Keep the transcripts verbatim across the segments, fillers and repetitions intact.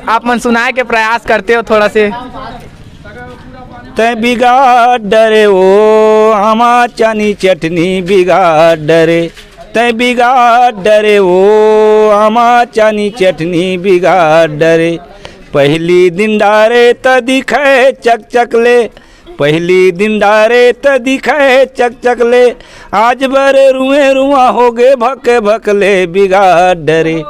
आप मन सुनाए के प्रयास करते हो थोड़ा से। तै बिगाड़ डरे ओ, आमा चानी चटनी बिगाड़ डरे। तै बिगाड़ डरे ओ, आमा चानी चटनी बिगाड़ डरे। पहली दिन डारे त दिखे चक चक ले, पहली दिन डारे त दिखे चक चक ले। आज बर रुए रुआ हो गे भक भक ले बिगाड़ डरे।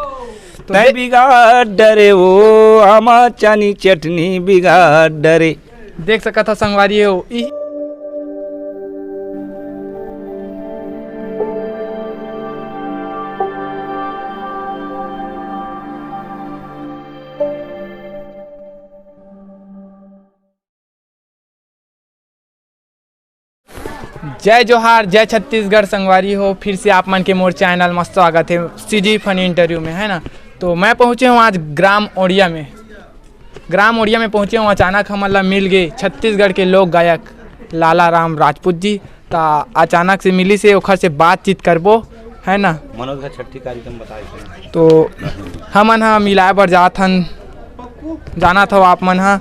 तो तै दे- बिगाड़ डरे ओ, आमा चानी चटनी बिगाड़ डरे। देख सकत ह संगवारी हो, ई जय जोहार, जय छत्तीसगढ़ संगवारी हो, फिर से आप मन के मोर चैनल म स्वागत है सीजी फनी इंटरव्यू में, है ना। तो मैं पहुँचे हूँ आज ग्राम ओड़िया में। ग्राम ओड़िया में पहुँचे हूँ, अचानक हमन ला मिल गए छत्तीसगढ़ के लोक गायक लाला राम राजपूत जी। त अचानक से मिली से ओखर से बातचीत करबो, है ना। मनोज का छठी कार्यक्रम बताए थे। तो हमन ह मिलाए बर जात हन, जानत हव आप मन ह।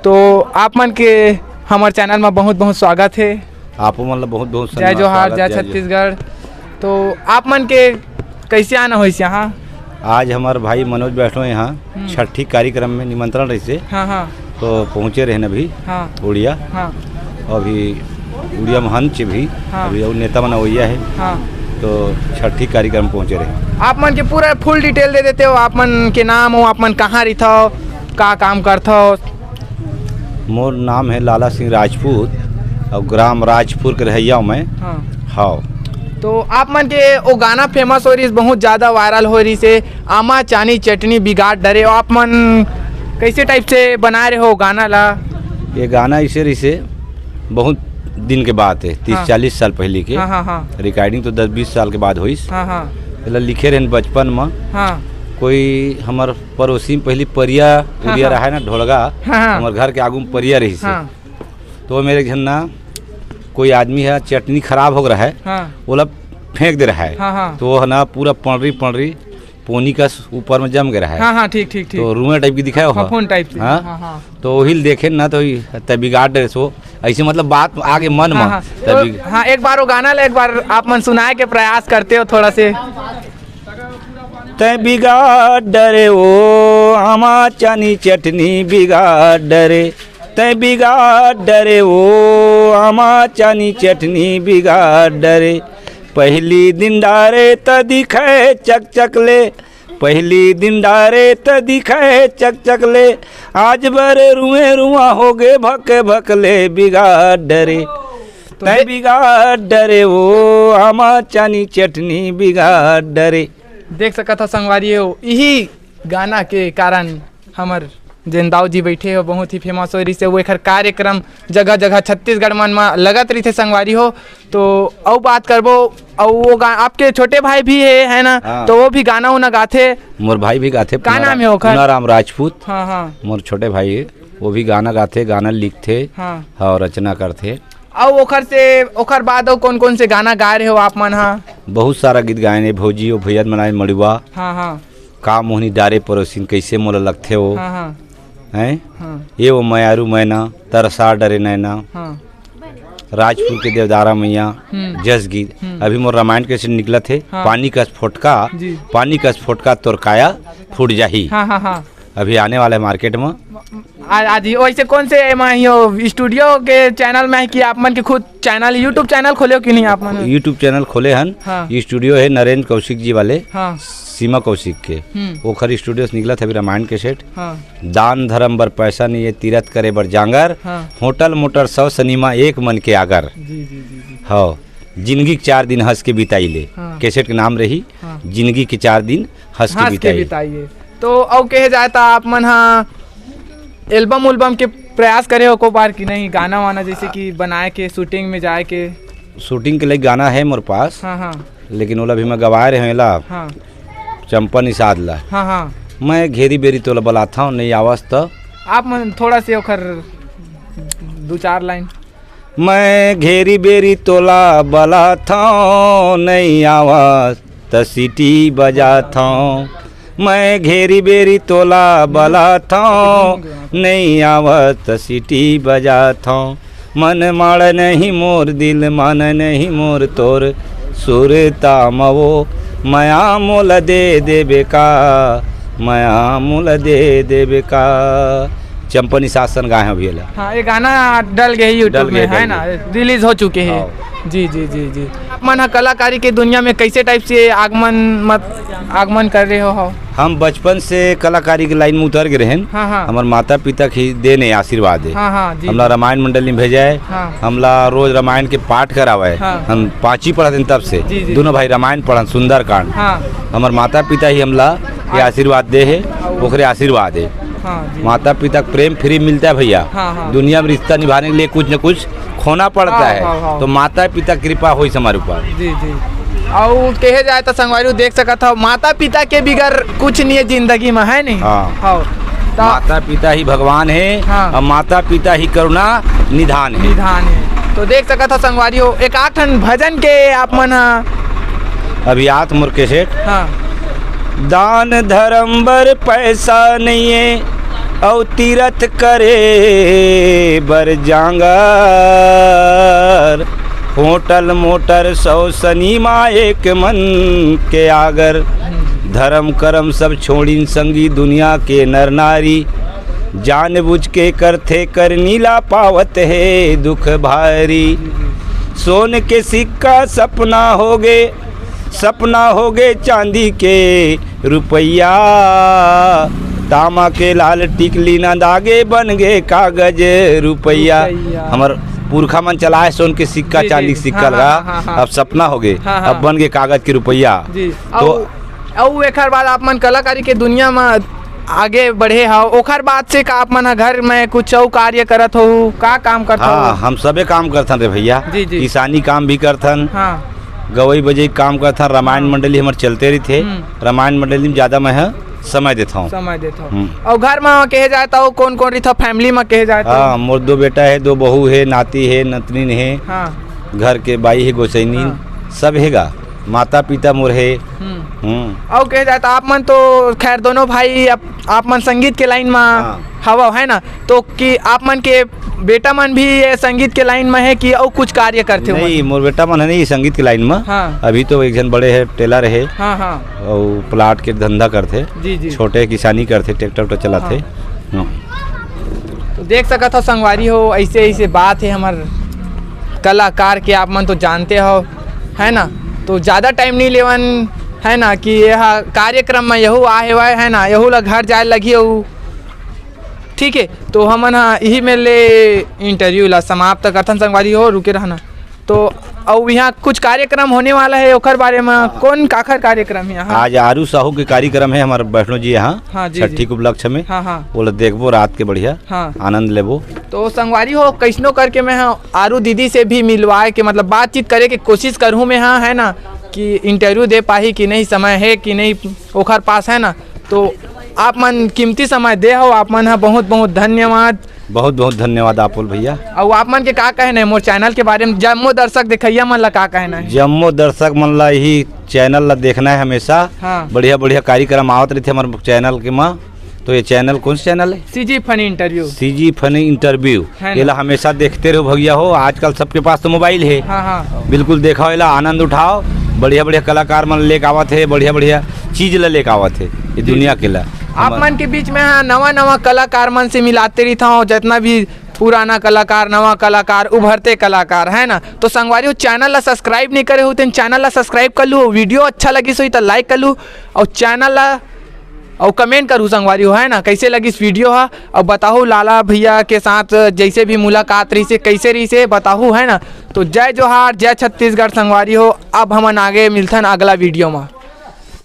तो आप मन के हमर चैनल में बहुत बहुत स्वागत है। आपो मन ला बहुत बहुत जय धन्यवाद, जोहार, स्वागत, जय जय जोहार। छत्तीसगढ़। तो आप मन के कैसे आना होइस यहाँ? आज हमार भाई मनोज बैठो यहाँ हम्म। छठी कार्यक्रम में निमंत्रण रहिसे, हाँ, हाँ। तो पहुँचे रहन अभी हाँ। उड़िया। हाँ। अभी उड़िया महंत चे भी, हाँ। अभी और नेता मन अवैया है, हाँ। तो छठी कार्यक्रम पहुँचे रहे। आप मन के पूरा फुल डिटेल दे देते हो, आप मन के नाम हो, आप मन कहाँ रहिथव, का काम करथव? मोर नाम है लाला सिंह राजपूत और ग्राम राजपुर के रहैया हूँ मैं। हाँ। हाँ। तो आप मन के वो गाना फेमस हो रहिस, बहुत ज्यादा वायरल हो रहिसे, आमा चानी चटनी बिगाड़ डरे। आप मन कैसे टाइप से बनाए रहे हो गाना ला? ये गाना ऐसे रहिसे, बहुत दिन के बात है, तीस हाँ। चालीस साल पहले के। हाँ, हाँ, हाँ। रिकॉर्डिंग तो दस बीस साल के बाद होइस। हाँ, हाँ। एला लिखे रहन बचपन में। हाँ। कोई हमर पड़ोसी में पहली परिया हाँ, उरिया हाँ। रहा है ना, ढोलगा, हाँ, हाँ। हमर घर के आगू में परिया रहिसे। हाँ। तो वो मेरे घर ना कोई आदमी है, चटनी खराब हो रहा है, हाँ। ओला फेंक दे रहा है। हाँ, हाँ। तो वो है ना पूरा पड़री पड़री पोनी कस ऊपर में जम गया है। हाँ, हाँ, ठीक, ठीक, ठीक। तो रुए टाइप की दिखाया हो। फफूंद टाइप से। हाँ? हाँ, हाँ। तो वही देखे ना तो तै बिगाड़ डरे ओ। ऐसे मतलब बात आगे मन हाँ, में। हाँ। तै तो, बिग- हाँ, एक बार वो गाना ला एक बार आप मन सुनाए के प्रयास करते हो थोड़ा से। तै बिगाड़ डरे ओ, आमा चानी चटनी बिगाड़ डरे। तै बिगाड़ डरे ओ, आमा चानी चटनी बिगाड़ डरे। पहली दिन डारे त दिखे चक चक ले, पहली दिन डारे त दिखे चक चक ले। आज बर रुए रुआ हो गे भक भक ले बिगाड़ डरे। तो तै दे- बिगाड़ डरे ओ, आमा चानी चटनी बिगाड़ डरे। देख सकत ह संगवारी हो, यही गाना के कारण हमर जेन दाऊ जी बैठे हो, बहुत ही फेमस हो रहिसे। वो एखर कार्यक्रम जगह जगह छत्तीसगढ़ मन म लगत रहिथे संगवारी हो। तो अउ बात करबो, अउ वो गा-, आपके छोटे भाई भी है, है ना? हाँ। तो वो भी गाना उना गाथे। मोर भाई भी गाथे, का पुनाराम, नाम है ओखर? पुनाराम राजपूत। हाँ, हाँ। मोर छोटे भाई है, वो भी गाना गाथे, गाना लिखथे हाँ। और रचना करथे। अउ ओखर से, ओखर बाद अउ कौन कौन से गाना गाए रहे हो आप मन हा? बहुत सारा गीत गाए ने, भौजी ओ भैया मनाए मड़ुआ। हाँ, हाँ। का मोहनी डारे परोसिन, कैसे मोला लगथे वो, हाँ, हाँ। हैं? हाँ। ये वो मयारू मैना, तरसा डरे नैना, हाँ। राजपुर के देवदारा मैया, हम्म। जस गीत। हम्म। अभी मोर रामायण कैसेट निकलत हे, हाँ। पानी कस फोटका, जी। पानी कस फोटका तोर काया फूट जाही। हाँ, हाँ, हाँ। अभी आने वाला है मार्केट में। आ-, आज ही वैसे कौन से एमा ही हो, स्टूडियो के चैनल में है कि आप मन के खुद चैनल, YouTube चैनल खोले हो कि नहीं आप मन? YouTube चैनल खोले हन। हाँ। स्टूडियो है नरेंद्र कौशिक जी वाले, हाँ। सीमा कौशिक के। हम्म। ओखर स्टूडियो से निकलत हे अभी रामायण कैसेट। हाँ। दान धर्म बर पैसा नहीं है, तीरथ करे बर जांगर। हाँ। होटल मोटर सौ सिनेमा एक मन के आगर। जी, जी, जी, जी। हाँ। जिंदगी के चार दिन हंस के बिताई ले। हाँ। कैसेट के नाम रही, हाँ। जिंदगी के चार दिन हंस के हंस के बिताई। बिताइए। तो अउ कहे जाए त आप मन हा एल्बम उल्बम के प्रयास करे हो को बार कि नहीं, गाना वाना जैसे कि बनाए के, शूटिंग में जाए के? शूटिंग के लिए गाना है मोर पास, हाँ, हाँ। लेकिन ओला भी मैं गवाए रहे हूँ एला, हाँ। चंपा निषाद ला। हाँ, हाँ। मैं घेरी बेरी तोला बलाथव, नहीं आवस त। आप मन थोड़ा से ओखर दू चार लाइन। मैं घेरी बेरी तोला बलाथव, नहीं आवस त सीटी बजाथव। मैं घेरी बेरी तोला बलाथौं, नइ आवत सीटी बजाथौं। मन माड़ नहीं मोर दिल, मान नहीं मोर तोर, सुरता मवो, मया मोला दे देबे का, मया मोला दे देबे का। चंपा निषाद सन गाए हैं अभी एला। हाँ, ये गाना डल गए YouTube डल गए, में, है डल ना, गए। रिलीज हो चुके हैं। हाँ। जी, जी, जी, जी। आप मन ह कलाकारी के दुनिया में कैसे टाइप से आगमन, मत, आगमन कर रहे हो, हो? हम बचपन से कलाकारी के लाइन में उतर गए रहेन। हाँ, हाँ। हमर माता पिता के देन हे, आशीर्वाद हे। हाँ, हाँ, जी, हमला जी। रामायण मंडली में भेजा हे। हाँ। हमला रोज रामायण के पाठ करावे हे। हाँ। हम पांची पढ़त हन तब से। जी, जी। दोनों भाई रामायण पढ़न, सुंदरकांड। हाँ। हमर माता पिता ही हमला ये हाँ। आशीर्वाद दे हे, ओकरे आशीर्वाद हे। हाँ, जी। माता पिता के प्रेम फ्री मिलता है भैया। हाँ, हाँ। दुनिया में रिश्ता निभाने के लिए कुछ न कुछ खोना पड़ता हाँ, है, हाँ, हाँ। तो माता पिता कृपा होइस हमारे ऊपर। जी, जी। अउ कहे जाए तो संगवारी हो, देख सकत हव, माता पिता के बिगर कुछ नहीं है जिंदगी में, है नहीं? हाँ। हाँ। तो माता पिता ही भगवान है हाँ। और माता पिता ही करुणा निधान है। निधान है। तो देख सकत हव संगवारी हो, एक आठ ठन भजन के आप मन ह अभी आत मोर कैसेट। हाँ। दान धर्म बर पैसा नहीं है, अउ तीरथ करे बर जांगर। होटल मोटर सौ सनीमा एक मन के आगर। धर्म करम सब छोड़िन संगी दुनिया के नर नारी। जानबूझ के करथे करनी ला पावत हे दुख भारी। सोन के सिक्का सपना होगे, सपना होगे चांदी के रुपया। तामा के लाल टिकली नंदागे बन गे कागज रुपया। रुपया। हमर पुरखा मन चलाए सोन के सिक्का, जी, जी, चांदी के जी। सिक्का हाँ, लगा, हाँ, हाँ, हाँ। अब सपना होगे, हाँ, हाँ। अब बन गे कागज के रुपया। जी। तो अउ, अउ एखर बाद आप मन कलाकारी के दुनिया म आगे बढ़े हव, ओखर बाद से का आप मन ह घर में कुछ अउ कार्य करत हो, का काम करत हाँ, हो? हम सबे काम करथन रे भैया। जी, जी। किसानी काम भी करथन, हाँ। गवई बजई काम करथन, रामायण हाँ। मंडली हमर चलते रहिथे। हम्म। रामायण मंडली में ज्यादा मैं ह समय देथौं। समय देथव। हम्म। अउ घर म कहे जाए त अउ कौन कौन रहिथव, फैमिली म कहे जाए त? हाँ, मोर दो बेटा हे, दो बहू हे, नाती हे, नतनीन हे। हाँ। घर के बाई हे, गोसैनी, हाँ। सब हे गा। माता पिता मोर हे। हम्म। हम्म। अउ कहे जाए त आप मन तो खैर दोनों भाई आप, आप मन संगीत के लाइन म हाँ। हवव, है ना? तो कि आप मन के बेटा मन भी ये संगीत के लाइन म हे कि अउ कुछ कार्य करथे ओमन? नहीं, मोर बेटा मन हे नहीं संगीत के लाइन म। हाँ। अभी तो एक झन बड़े हे, टेलर हे। हाँ, हाँ। अउ प्लाट के धंधा करथे। जी, जी। छोटे किसानी करथे, ट्रैक्टर उक्टर चलाथे। हाँ। हम्म। तो देख सकत हव संगवारी हो, ऐसे ऐसे बात हे हमर कलाकार के, आप मन तो जानते हव, है ना? तो ज्यादा टाइम नहीं लेवन, है ना, कि यह कार्यक्रम में यहू आ हेवय, है ना, यहू ला घर जाए लगही अउ ठीक है, तो हमन ह इही में ले इंटरव्यू ला समाप्त करथन संगवारी हो, रुके रहना। तो अउ यहाँ कुछ कार्यक्रम होने वाला है, ओकर बारे में हाँ। कौन काखर कार्यक्रम है यहाँ? आज आरू साहू के कार्यक्रम है हमारे वैष्णो जी यहाँ, हाँ, जी, छठी जी। के उपलक्ष्य में। हाँ, हाँ। वो ला देखबो रात के बढ़िया, हाँ। आनंद लेबो। तो संगवारी हो, कैसनो करके मैं हाँ आरू दीदी से भी मिलवाए के, मतलब बातचीत करे के कोशिश करहूँ मैं हाँ, है ना, कि इंटरव्यू दे पाही कि नहीं, समय है कि नहीं ओखर पास, है ना। तो आप मन कीमती समय दे हो, आप मन ह बहुत बहुत धन्यवाद। बहुत बहुत धन्यवाद आपुल भैया। अउ आप मन के का कहना है मोर चैनल के बारे में, जम्मो दर्शक देखइया मन ला का कहना है? जम्मो दर्शक मन ला यही चैनल ला देखना है हमेशा। हाँ। बढ़िया बढ़िया कार्यक्रम आवत रहिथे हमर चैनल के मा। तो ये चैनल कौन सा चैनल है? CG funny interview. CG funny interview. है ना? एला हमेशा देखते रहो भैया हो, आजकल सबके पास तो मोबाइल है। हाँ, हाँ। बिल्कुल देखो, एला आनंद उठाओ। बढ़िया बढ़िया कलाकार मन लेके आवत है, बढ़िया बढ़िया चीज ला लेके आवत है ये जी, दुनिया जी। के ला। आप हमर मन के बीच में हाँ नवा नवा कलाकार मन से मिलाते रहिथौं, जितना भी पुराना कलाकार, नवा कलाकार, उभरते कलाकार, है ना? तो संगवारी हो, चैनल ला सब्सक्राइब नहीं करे हो, तेन चैनल ला सब्सक्राइब कर लू। वीडियो अच्छा लगिस होही त लाइक कर लू, अउ चैनल ला अउ कमेंट करू संगवारी हो, है ना, कैसे लगिस वीडियो हा, अउ बताहू लाला भैया के साथ जैसे भी मुलाकात रहिसे, कैसे रहिसे बताहू, है ना। तो जय जोहार, जय छत्तीसगढ़ संगवारी हो। अब हमन आगे मिलथन अगला वीडियो मा।